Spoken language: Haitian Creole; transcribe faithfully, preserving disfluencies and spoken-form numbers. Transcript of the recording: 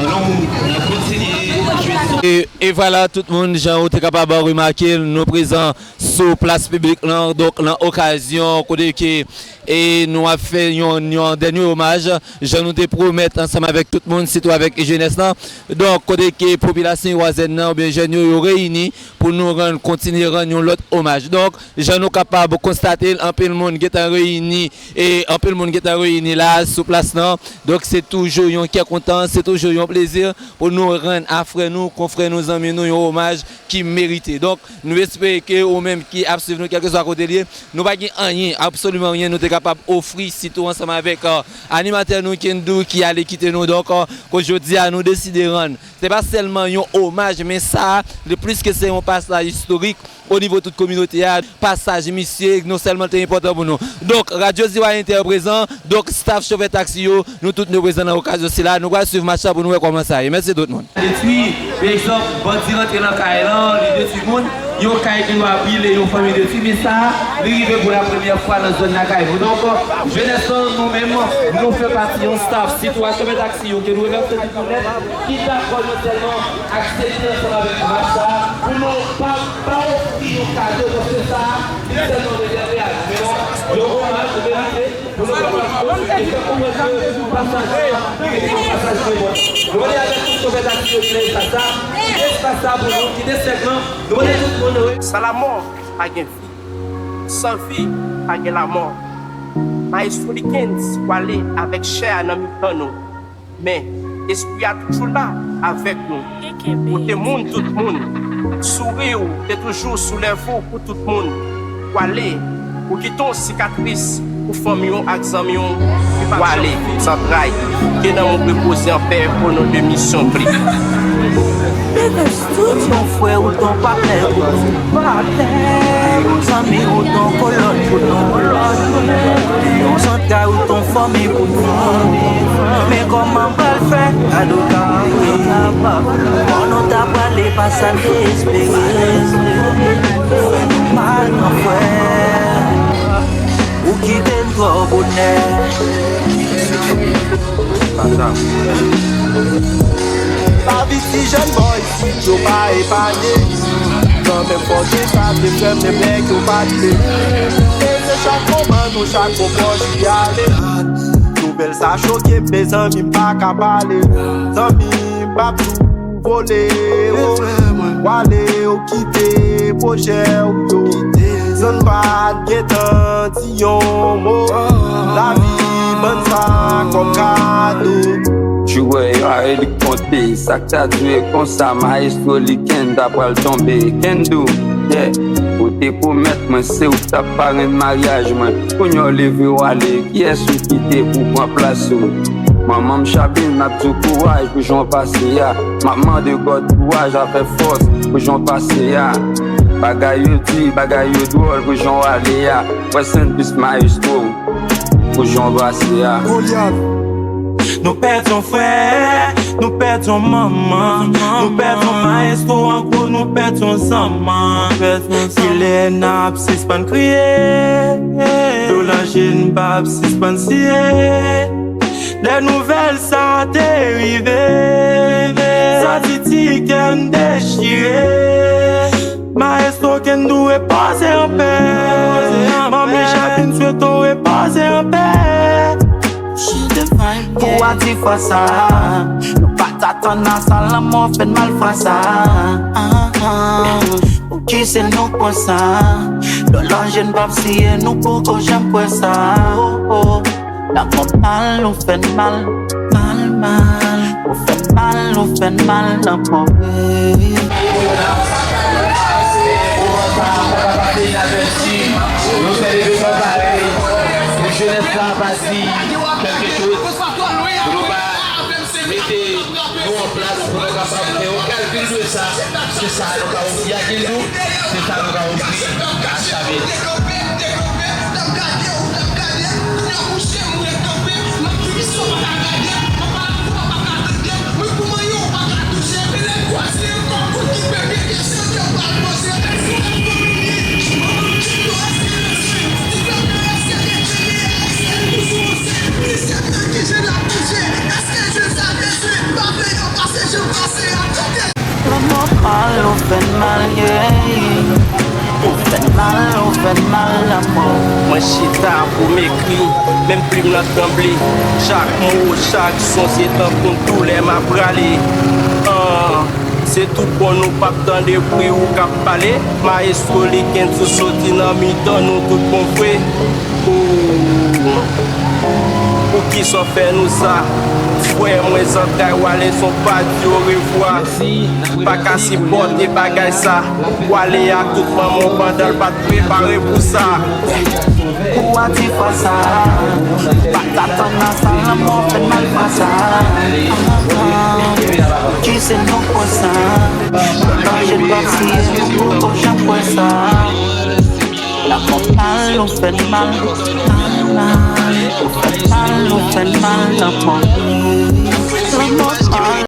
Alon, n ap kontinye. E, e vwala, tout moun, jan ou te kapab remake, nou prezan sou plas piblik lan, donk nan okazyon kote ke, e, nou ap fè yon, yon dènye omaj, jan nou te pwomèt ansanm avèk tout moun, sitou avèk jenès lan. Donk, kote ke popilasyon Iwazèn nan, oubyen jèn yo, yo reyini pou nou rann, kontinye rann yon lòt omaj. Donk, jan nou kapab konstate l, anpil moun gentan reyini, e anpil moun gentan reyini la, sou plas lan. Donk, se toujou yon kè kontan, se toujou yon plezi pou nou rann a frè nou, konfrè nou, zanmi nou, yon omaj ki merite. Donk, nou espere ke ou menm ki ap swiv nou, kèlkeswa kote l ye, nou pa gen anyen, absoliman anyen, nou te kapab ofri, sitou ansanm avèk, euh, animatè nou, Kendou, ki ale kite nou. Donk, euh, ke jodi a, nou deside rann. Se pa sèlman yon omaj, men sa, le plis ke se yon pasaj istorik o nivo tout kominote a, pasaj misye, non sèlman te enpòtan pou nou. Donk, Radyo Ziwa Entè prezan, donk, staff chofè taksi yo, nou tout nou prezan nan okazyon sila. Nou pral swiv match la pou nou wè kòman sa ye. Mèsi tout moun. Detwi, pa egzanp, bandi rantre nan kay lan, li detwi moun. Yon kay ki dwe brile, yon fanmi detwi, men sa a, li rive pou la premyè fwa nan zòn lakay nou. Donk, jenès lan, nou menm, nou fè pati yon staff, sitou a chofè taksi yo, ke nou remèsye tou nèt, ki dakò non sèlman aksepte ansanm avèk mach sa a, pou nou pa, pa ofri yon kado, paske sa a, li sèlman rezève a nou. Men non, yon omaj, nou merite. Pou nou kapab kontinye fè konprann ke pasaj la, li rete yon pasaj trè bon. Nou mande avèk tout chofè taksi yo ki nan espas la, kite espas la pou nou, kite sèk lan. Nou mande tout moun re- San lanmò, pa gen vi. San vi, pa gen lanmò. Maestro Likens pwale avèk chè a nan mitan nou. Men, espri a toujou la avèk nou. Ou te moun tout moun. Souri w te toujou sou lèv ou pou tout moun. Ou ale, ou kite yon sikatris pou fanmi w ak zanmi w ki p ap janm fini. Ou ale, zantray, ke nanm ou repoze anpè, o non de misyon pli. Yon frè ou ton patnè pou tout patnè. Yon zanmi ou ton kolòn pou tout kolòn. Yon zantray ou ton fanmi pou tout fanmi. Men kòman m pral fè? Gad ou ka rive. Konnen w ta prale, pa sa n te espere. Mal gran frè. Ou kite n twò bonè. Pati jèn bò isit yo pa epanye. Kanmenm fò gen sa te fè menm nèg yo pa t vle. E se chak moman nou chak on pòch ki ale. Nouvèl sa choke m, mezanmi, m pa ka pale. Zanmi m, m ap tou vole, o. W ale, ou kite pwojè w yo. San m pa t gentan di yon mo. Lavi ban n sa kòm kado. Jwè yo a elik konte, sa k ta dwe konsa, Maestro Likens ta pral tonbe. Kendou, yeah, ou te pwomèt mwen se ou k t ap parenn maryaj mwen. Kounye a w leve w ale, kiyès ou kite pou pran plas ou? Manman m Chabin, m ap di w kouraj pou jan w pase a. M ap mande God kouraj avèk fòs pou jan w pase a. Bagay yo di, bagay yo dwòl pou jan w ale a. Rest in peace, Maestro, pou jan w pase a. Goliath. Nou pèdi yon frè, nou pèdi yon manman, nou pèdi yon maestro, an gwo, nou pèdi yon zanmi. Kilè n ap sispann kriye? Dlo nan je n p ap sispann siye. Lè nouvèl sa te rive, sa ti ti kè m dechire. Maestro Kendou, repoze anpè. Manmi Chabin, swete w repoze anpè. Pou w a di fwa sa, nou pa t atann a sa, lanmò fè n mal fwa sa. Poukisa nou konsa? Dlo nan je n p ap siye, nou poko janm kwè sa. Oh, oh. Lanmò mal, ou fè n mal, mal, mal. Ou fè n mal, ou fè n mal, lanmò. Moman sa a pa ka pase inavèti. Yon sèl evènman parèy pou jenès la pa di kèlke choz. Pou nou pa mete nou an plas pou nou kapab fè yon kalkil de sa. Se sa nou ka ofri a Kendou, se sa nou ka ofri a Chavin. Chita pou m ekri, menm plim nan tranble. Chak mo, chak son, se tankou doulè m ap rale. An, se tout bon nou p ap tande bri ou k ap pale. Maestro Liken tou soti nan mitan nou tout bon vre. Ou, poukisa w fè nou sa? Frè mwen, zantray, w ale san w pa di orevwa. Pa ka sipòte bagay sa. W ale ak tout manman w pandan l pa t prepare pou sa. Ou a di fwa sa. Pa t atann nan sa, lanmò fè n mal fwa sa. Ki se nou fwa sa. Manje l pati, nou poko janm kwè sa. Lanmò mal, ou fè n mal. Mal, mal. Ou fè n mal, ou fè n mal, lanmò.